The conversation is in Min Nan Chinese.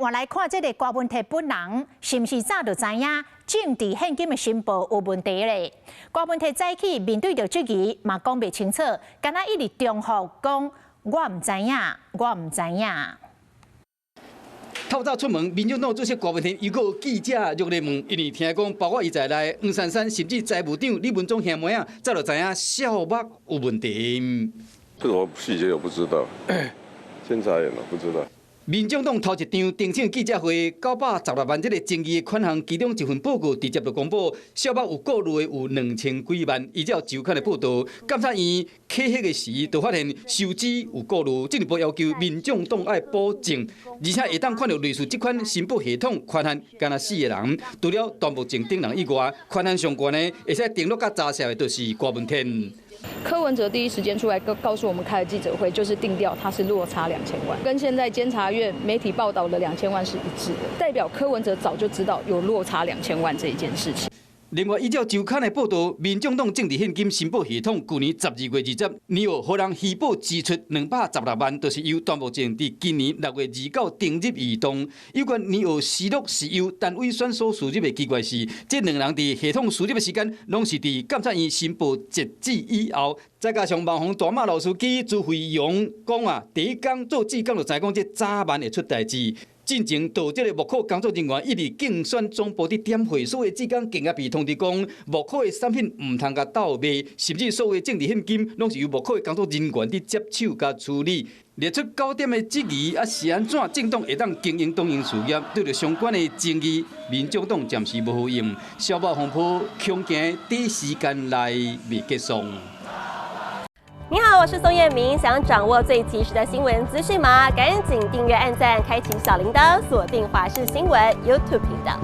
換來看這个柯文哲本人，是毋是早就知影政治獻金的申報有問題咧？柯文哲早起面對著質疑，嘛講袂清楚，敢若一直重複講我毋知影，我毋知影。透早出門，民眾黨主席柯文哲又閣有記者入來問，因為聽講包括伊在內，黃珊珊甚至財務長李文忠兄妹仔，早就知影數目有問題。這個我細節我不知道，監察員我不知道。民眾黨頭一場澄清記者會，916萬這个爭議的款項，其中一份報告直接就公布，數目有顧慮的有2000幾萬。依照周刊的報導，監察院稽核的時，就發現收支有顧慮，進一步要求民眾黨愛補正，而且會當看著類似這款申報系統權限，干焦四个人，除了段木靜等人以外，權限上懸的，會使登錄佮查冊的，就是柯文哲。柯文哲第一時間出來告訴我們開的記者會，就是定調他是落差兩千萬，跟現在監察院媒體報道的兩千萬是一致的，代表柯文哲早就知道有落差兩千萬這一件事情。另外，依照周刊的報導，民眾黨政治獻金申報系統，舊年12月20，年後予人虛報支出216萬，就是由段木靜佇今年6月29登入異動。有關年後思錄是由單位選所輸入的奇怪是，這兩人佇系統輸入的時間，攏是佇監察院申報截止以後。再加上網紅大馬老司機朱慧容講啊，第一工做志工就知講這早晚會出代誌。進前到這个募款工作人員一直競選總部佇點會所的志工，更加被通知講，募款的產品毋通共鬥賣，甚至所有政治獻金攏是由募款的工作人員佇接手佮處理。列出九點的質疑，啊是按怎政黨會當經營黨營事業？對著相關的爭議，民眾黨暫時無回應。數目風波恐驚短時間內未結束。你好，我是宋燕明。想掌握最及時的新聞資訊嗎？趕緊訂閱、按讚、開啟小鈴鐺，鎖定華視新聞 YouTube 頻道。